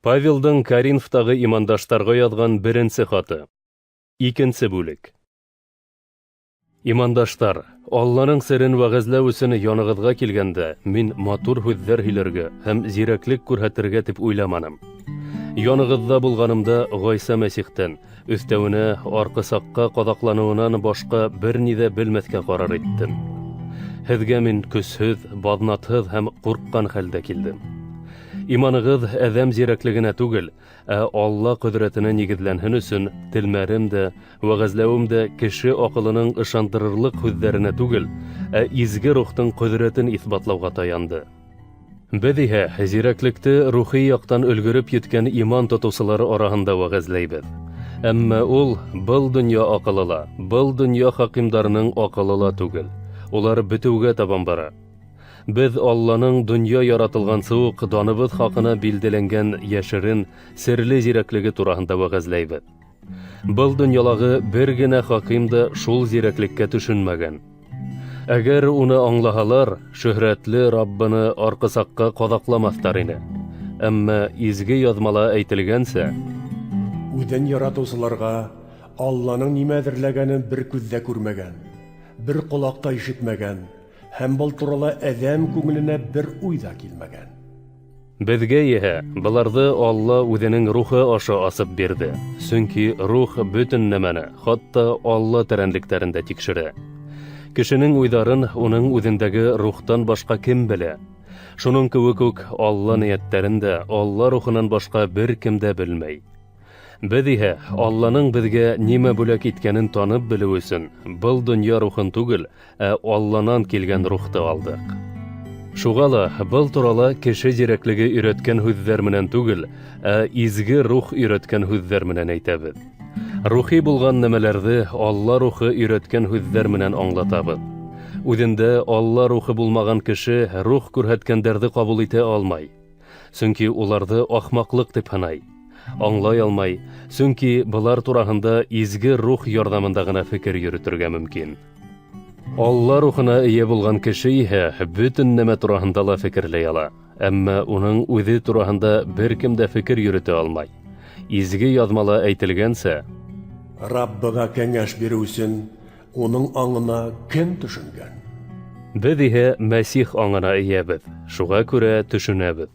Павелдың Коринфтағы имандаштарға яҙған беренсе хаты. Икенсе бүлек. Имандаштар, Алланың серен вәғәзләү өсөн янығыҙға килгәндә, мин матур һүҙҙәр һөйләргә һәм зирәклек күрһәтергә тип уйламаным. Янығыҙҙа булғанымда Ғайса Мәсихтән, өҫтәүенә арҡысаҡҡа ҡаҙаҡланыуынан башҡа бер ни ҙә белмәҫкә ҡарар иттем. Һеҙгә мин көсһөҙ, баҙнатһыҙ һәм ҡурҡҡан хәлдә килдем. Иманығыҙ әҙәм зирәклегенә түгел, ә Алла ҡөҙрәтенә нигеҙләнһен өсөн телмәрем дә, вәғәзләүем дә кеше аҡылының ышандырырлыҡ һүҙҙәренә түгел, ә изге рухтың ҡөҙрәтен иҫбатлауға таянды. Беҙ иһә зирәклекте рухи яҡтан өлгөрөп еткән иман тотоусылары араһында вәғәзләйбеҙ. Әммә ул был донъя аҡылы ла, был донъя хакимдарының аҡылы ла түгел. Улар бөтөүгә табан бара. Беҙ Алланың донъя яратылғансы уҡ даныбыҙ хаҡына билдәләнгән йәшерен, серле зирәклеге тураһында вәғәзләйбеҙ. Был донъялағы бер генә хаким да шул зирәклеккә төшөнмәгән. Әгәр уны аңлаһалар, шөһрәтле Раббыны арҡысаҡҡа ҡаҙаҡламаҫтар ине. Әммә изге яҙмала әйтелгәнсә, Үҙен яратыусыларға Алланың нимә әҙерләгәнен бер күҙ ҙә күрмәгән, бер ҡолаҡ та ишетмәгән, һәм был турала әҙәм күңеленә бер уй ҙа килмәгән. Беҙгә иһә быларҙы Алла үҙенең рухы аша асып бирҙе. Сөнки рух бөтөн нәмәне, хатта Алла тәрәнлектәрен дә тикшерә. Кешенең уйҙарын уның үҙендәге рухтан башҡа кем белә? Шуның кеүек үк Алла ниәттәрен дә Алла рухынан башҡа бер кем дә белмәй. Беҙ иһә Алланың беҙгә нимә бүләк иткәнен танып белеү өсөн был донъя рухын түгел, ә Алланан килгән рухты алдыҡ. Шуға ла был турала кеше зирәклеге өйрәткән һүҙҙәр менән түгел, ә изге рух өйрәткән һүҙҙәр менән әйтәбеҙ. Рухи булған нәмәләрҙе Алла рухы өйрәткән һүҙҙәр менән аңлатабыҙ. Үҙендә Алла рухы булмаған кеше рух күрһәткәндәрҙе ҡабул итә алмай. Сөнки уларҙы ахмаҡлыҡ тип һанай. Аңлай алмай, сөнки былар тураһында изге рух ярҙамында ғына фекер йөрөтөргә мөмкин. Алла рухына эйә булған кеше иһә бөтөн нәмә тураһында ла фекерләй ала, әммә уның үҙе тураһында бер кем дә фекер йөрөтә алмай. Изге яҙмала әйтелгәнсә, Раббыға кәңәш биреү өсөн уның аңына кем төшөнгән? Беҙ иһә Мәсих аңына эйәбеҙ, шуға күрә төшөнәбеҙ.